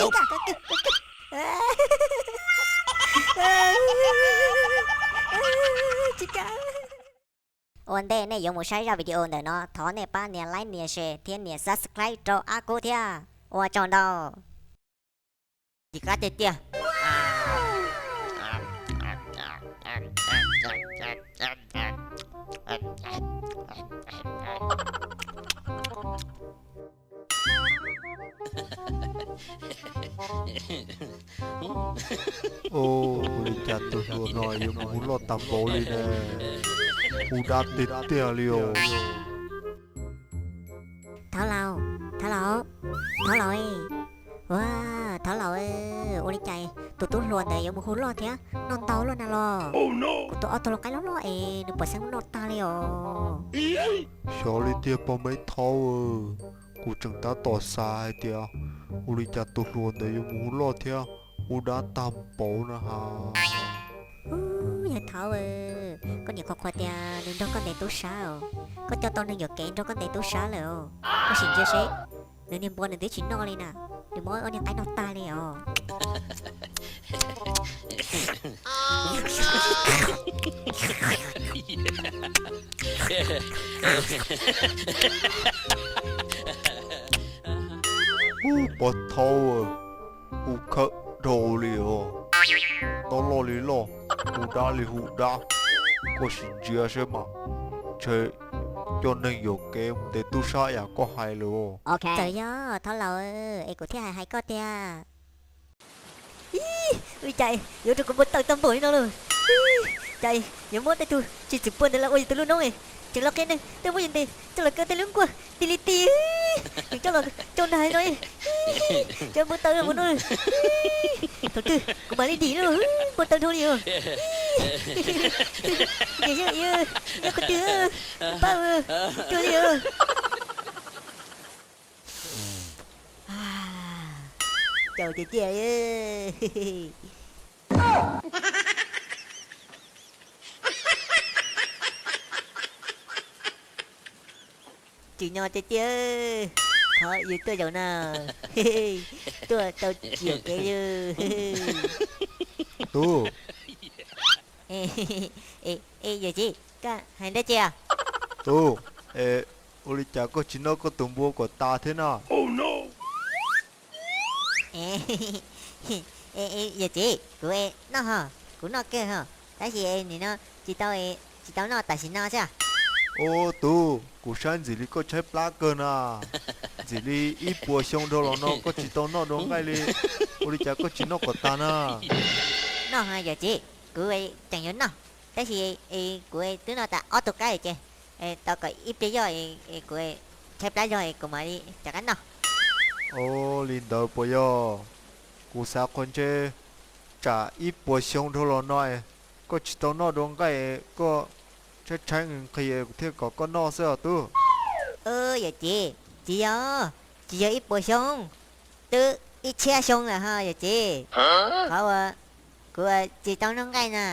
Ua ntej nej yuav mus saib zaj video ntawm no, thov nej pab nias like, nias share thiab nias subscribe rau Ab Kub thiab. Ua tsaug ntau. Cim qab tiag tiag. Ua li cas tus hluas no yuav mus hu loj tag npaum li ne? Hu dab tiag tiag li os. Thov laus, thov laus, thov laus, ua, thov laus, ua li cas tus tub hluas ntawd yuav mus hu loj thiab noj ntau luaj na los? Kuv tus ob tug lau qaib loj loj es nws puas xeeb noj tag li os. Xyov li tiag pog Maiv Thaub, kuv tseem tab tom xav hais tias ua li cas tus hluas ntawd yuav mus hu loj thiab hu dab tag npaum no ha. Yawg Thaub, koj niam qhuas qhuas tias nws nrog koj ntes tub sab os. Koj coj tau neeg yuam kev nrog koj ntes tub sab lawm os. Koj sim ntsia seb, nws niag npua nws twb tsis noj li na, nws muab ob niag qaib noj tag li os. Ub, pog Thaub, hu khawb dhau li os. Noj loj li loj, hu dab li hu dab. Koj sim ntsia seb mas, ntshe coj neeg yuam kev mus ntes tub sab yam koj hais lawm os. Txawm yog thov laus, es kuv thiaj hais hais koj tiag. Ib, ua li cas yuav rau kuv npau taws tag npaum li no lauj? Cas yuav muab tej tug tsis txwm pua ntawd los ua yus tus lub noob, tseem los qhia neeg tuaj muab yus ntes coj los kaw tej lub nkuaj ti li ti, tseem coj los tsau nag li no. Cov npau taws mus no, thaum twg kuv mam li dim lauj, npau taws dhau li os. Nyob qhov twg, pab cuag li os. Caum tiag tiag li. Tsim nyog tiag tiag, qhov yus tuaj zaum no, tuaj tau tsim kev li. Tub. Yawm txiv, koj hais dab tsi os? Tub, es ua li cas koj tsis noj koj tus npua kom tas thiab na? Yawm txiv, kuv noj ho, kuv noj kawg ho, tab sis nim no tsis tau, tsis tau noj tam sim no xwb. Ub tub, kuv saib ntxim li koj tshaib plab kawg na. Ntxim li ib puas xyoo dhau los no koj tsis tau noj dua nqaij li, ua li cas koj tsis noj kom tag na? Noj ho yawm txiv, kuv tseem yuav noj, tab sis kuv twb noj tas ob tug qaib ces tau kom ib pliag zoj, kuv tshaib plab zog kuv mam li rov qab noj. Ua li ntawd puas yog? Kuv xav qhov ntshe tsam ib puas xyoo dhau los no es koj tsis tau noj dua nqaij, koj tshaib tshaib nqhis nqhis kuv thiaj kom koj noj xwb os tub. Yawm txiv, tsis yog, tsis yog ib puas xyoo, twb ib txhiab xyoo lawm ho yawm txiv. Qhov uas kuv tsis tau noj nqaij na,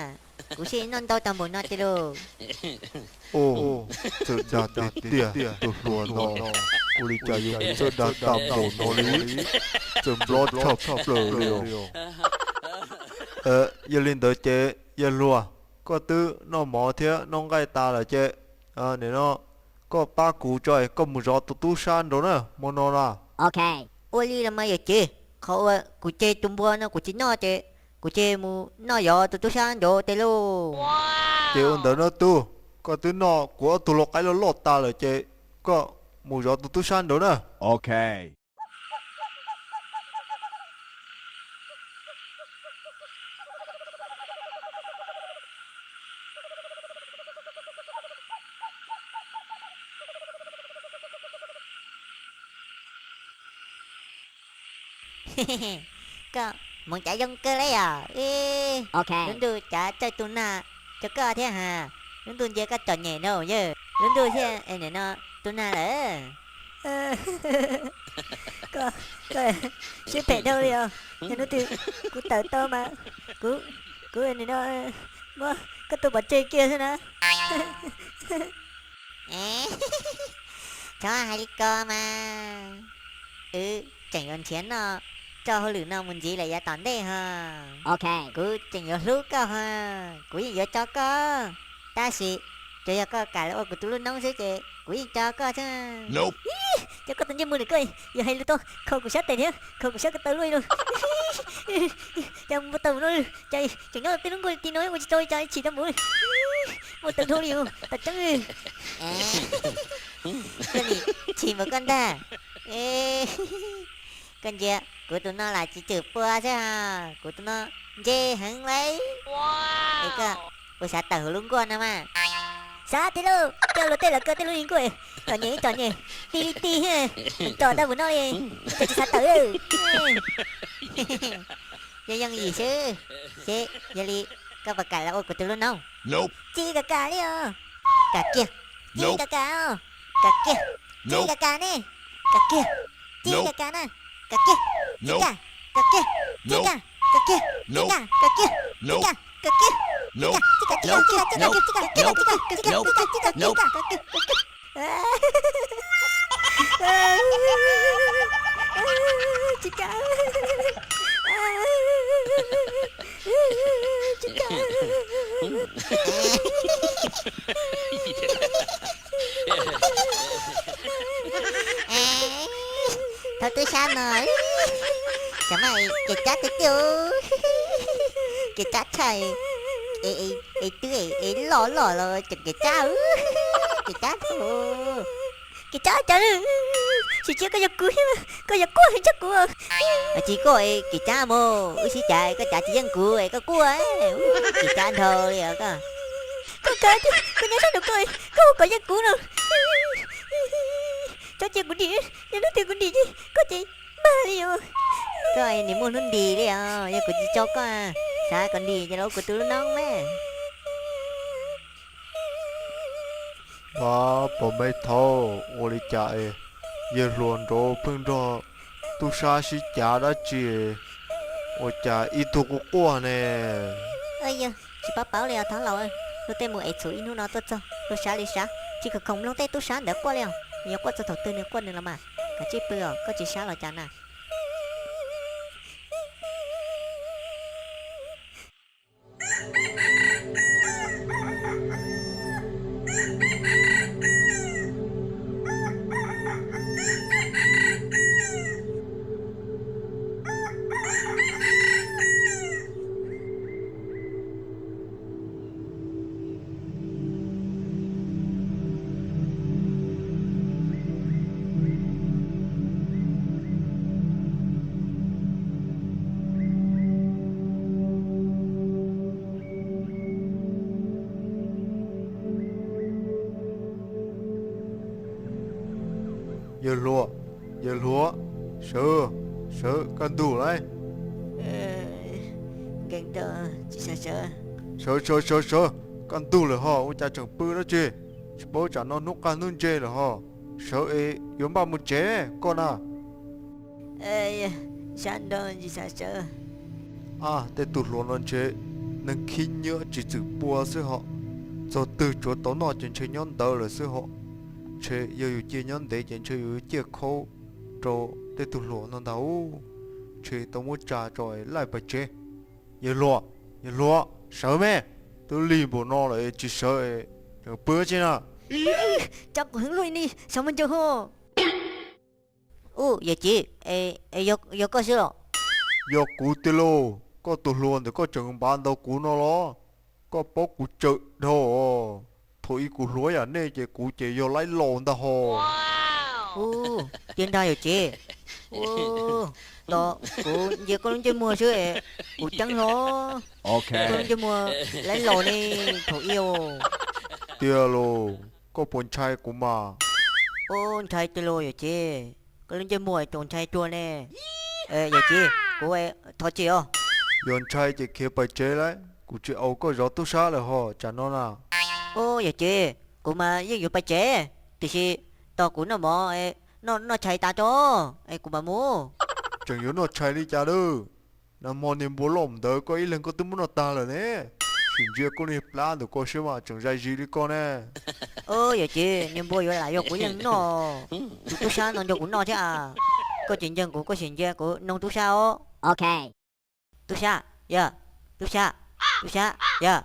kuv thiaj noj ntau tag npaum no tiag lauj. Ub, txawm dag tiag tiag, tus hluas no ua li cas yuav txawj dag tag npaum no li, txawm nplob tshaj plaws li os. Yog li ntawd ces yawg hluas, koj twb noj mov thiab noj nqaij tas lawm ces nim no koj pab kuv tso es koj mus zov tus tub sab nraud na, hmo no na. Ua li los mas yawm txiv, qhov uas kuv ceg tus npua no kuv tsis noj ces kuv ceg mus noj zov tus tub sab nraud tes lauj. Ces ua ntawd no tub, koj twb noj kuv ob tug lau qaib loj loj tas lawm ces koj mus zov tus tub sab nraud na. Koj hmoov cav zoo kawg li os. Lub ntuj cav txawj tu nag rau koj thiab ha. Lub ntuj ntsia koj txom nyem na yawg. Lub ntuj thiaj nim no Tub Nag lawm. Koj, koj siab phem dhau li os. Yog hnub twg kuv tawm tau mas kuv, kuv nim no muab koj tua pov tseg kiag xwb na. Txhob hais li ko mas. Wb tseem yuav nrhiav noj txoj hauj lwm no mus ntxiv lawm yav tom ntej ho. Kuv tseem yuav hlub koj ho, kuv yeej yuav tso koj. Tab sis tsuas yog koj kam los ua kuv tus lub noob xwb ces kuv yeej tso koj xwb. Cov koj tus ntsej muag ntawm koj, yog hais lus tau khaus kuv sab tes thiab khaus kuv sab ko taw luaj li lauj. Cas mus tau mus no, cas tseem nyob tej lub nkuaj ti no ua tsis tau li cas chim rau mus. Muaj tawm dhau li, tam tseeb. Koj nim chim npaum koj ntag. Koj ntsia kuv tus no lam tsis tshwm pua xwb, kuv tus no ntse heev lauj. Es koj puas xav tawm hauv lub nkuaj no mas? Xav tiag lauj, koj luag tej los koj tej lub hli nkuaj, txom nyem txom nyem, ti li ti, txom tau mus no li, cas tsis xav tawm. Yeej yooj yim xwb, seb yog li koj puas kam los ua kuv tus lub noob? Tsis kam kam li os. Kam kiag. Tsis kam kam os. Kam kiag. Tsis kam kam ne. Kam kiag. Tsis kam kam na. Kam kiag. Tsis kam. Kam kiag. Tsis kam. Kam kiag. Tsis kam. Kam kiag. Tsis kam. Kam kiag. Tsis kam. Tsis kam. Tsis kam. Tsis kam. Tsis kam. Tsis kam. Tsis kam. Tsis kam. Tsis kam. Tsis kam. Tsis kam. Tsis kam. Tsis kam. Tsis kam. Tsis kam. Tsis kam. Thaum tub sab no, tseem muaj kev tsab tiag tiag, kev tsab tshaj, es twb es loj loj los tseem kev tsab, kev tsab dhau. Kev tsab cas, sim cia koj yog kuv, koj yog quaj heev tshaj kuv. Tsis koj es kev tsab mus, wb sib cav koj cav tsis yeej kuv es koj quaj, kev tsab dhau li os koj. Koj kav, koj nyob sab nraum koj, koj ua kom yeej kuv no. Tso cia kuv dim, yog hnub twg kuv dim ces koj ces mag li os. Koj nim muaj hnub ntim li os, yog kuv tsis tso koj, xav kom ntim ces los ua kuv tus lub noob mas. Ab, pom me thaub, ua li cas es yawg hluas nraud pheej nrog tub sab sib cav dab tsi, ua cas ib tug quaj quaj ne? Yog tsis paub paub li os thaub laus, luag tej mus ev txhuv ib hnub no tuaj txog luag sab li sab, tsis khoom khoom mloog tej tub sab ntawd quaj li os. Nws yuav quaj txog thaum twg nws quaj nws los mas. Kav tsij pw os, koj tsis sab los cas na? Yawg hluas, yawg hluas, sawv, sawv kaj ntug lauj. Nkees tau, tsis sawv sawv. Sawv sawv sawv sawv, kaj ntug lawm ho, ua cas tseem pw dab tsi? Tsis paub tsam no hnub qaij hnub ntse lawm ho. Sawv es yuav npaj mus tsev koj na. Sab nrog tsis sawv sawv. Ab, tej tug hluas no ntshe neeg khib nyiab tsis txwm pua xwb ho. Txog twg tsuav tau noj ces ntshe nyob ntawd lawm xwb ho. Ntshe yog yus cia nyob ntev ces ntshe yus yuav ciaj khaub rau tej tug hluas no ntag. Ntshe tau muab tsa tso laij pais tsev. Yawg hluas, yawg hluas, sawv me, twb lig npaum no lawm tsis sawv, pw tsi na. Tsa quas heev luaj li, sawv mas ncaws ho. Ub, yawm txiv, yog koj xwb los? Yog kuv tiag lauj, koj tus hluas ntawm koj tseem npav ntau kuv no los? Koj paub kuv tsawm dhau os. Thaum ub kuv hluas yam nej ces kuv ces yog laib laus ntag ho. Ub, tiag ntag yawm txiv. Ub, tos kuv ntsia koj lub ntsej muag xwb, kuv ceeb hlo. Koj lub ntsej muag laib laus ne, thaum ub. Tiag los, koj puas ntshai kuv mas? Ub, ntshai tiag lauj yawm txiv, koj lub ntsej muag tseem ntshai tuag ne. Yawm txiv, kuv thov txim os. Yog ntshai ces khiav pais tsev lauj, kuv tsis aus koj zov tub sab lawm ho tsam no na. Ub, yawm txiv, kuv mas yeej yuav pais tsev, tiam sis tos kuv noj mov, noj tshais tas tso, es kuv mam mus. Tseem yuav noj tshais li cas lawm? Nag hmo niag npua loj ntawd koj ib leeg koj twb muab noj tag lawm ne. Sim ntsia koj niag plab ntawm koj siab mas tseem zais zis li koj ne. Yawm txiv, niag npua yuav lam yog kuv ib leeg noj, tus tub sab no nrog kuv noj thiab a. Koj tsis ntseeg kuv koj sim ntsia kuv noog tub sab os. Tub sab, yog, tub sab, tub sab, yog,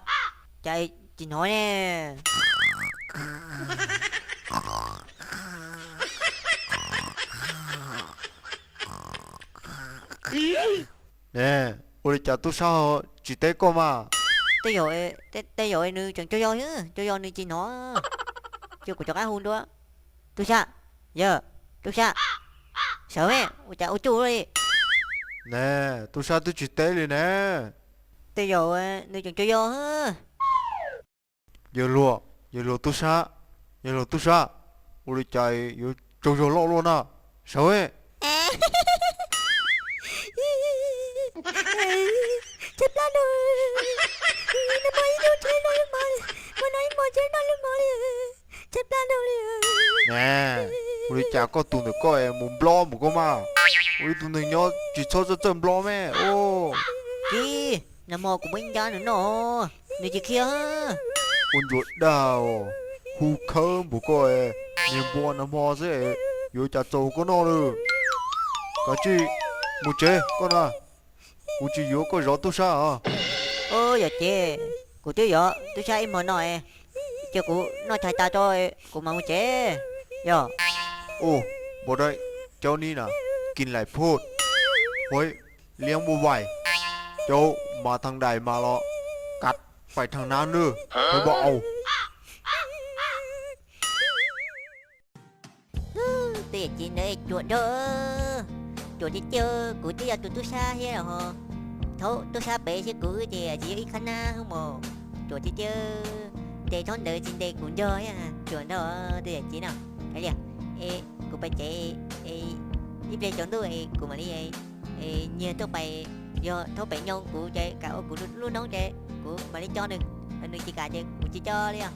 cas tsis hnov ne? Ne, ua li cas tub sab tsis teb koj mas? Tej zaum, tej zaum nws tseem tsaug zog, tsaug zog nws tsis hnov. Cia kuv rov qab hu dua. Tub sab, yog, tub sab, sawv me, ua cas ua cuj li? Ne, tub sab twb tsis teb li ne. Tej zaum nws tseem tsaug zog. Yawg luag, yawg luag tub sab, yawg luag tub sab, ua li cas yuav tsaug zog loj luaj na? Sawv me. Tshaib plab no, nag hmo ib hnub tshaib noj lub mov, hmo no ib hmos tshaib noj lub mov li, tshaib plab no li. Ne, ua li cas koj tus ntawm koj es mus nplob mus koj mas, ua li tus neeg nyob tsis txhob txawj txawj nplob me. Txiv, nag hmo kuv muab ib ncab nws noj, nws tsis khiav. Ua ntsuas dag, hu khawb npaum koj, niag npua nag hmo xwb yuav cas txaus koj noj lawm. Kav tsij mus tsev koj na, kuv tsis yuav koj zov tub sab os. Yawm txiv, kuv twb yuav tub sab ib hmo no, cia kuv noj tshais tas tso, kuv mam mus tsev. Yog. Ub, npua dab, cov ni na, kis laim phoj, huav liab npua vais, cov mas thas dais mas los kav pais thas nav nawb, huav npua aus. Tej yawm txiv ntawd cuam nrog, cuam tiag tiag, kuv twb yog tus tub sab thiab ho. Thaum tub sab pem thiab kuv ces tsis yog ib khab nab hwb mos. Cuam tiag tiag, ces thaum ntawd tsis ntes kuv nrog thiab, cuam nrog tej yawm txiv no. Kav liam, es kuv pais tsev, ib pliag tsaus ntuj es kuv mam li nyiag tuaj pais, yog thaum pem nyob kuv ces kam ua kuv lub noob ces kuv mam li coj nws, nws tsis kam ces kuv tsis coj li os.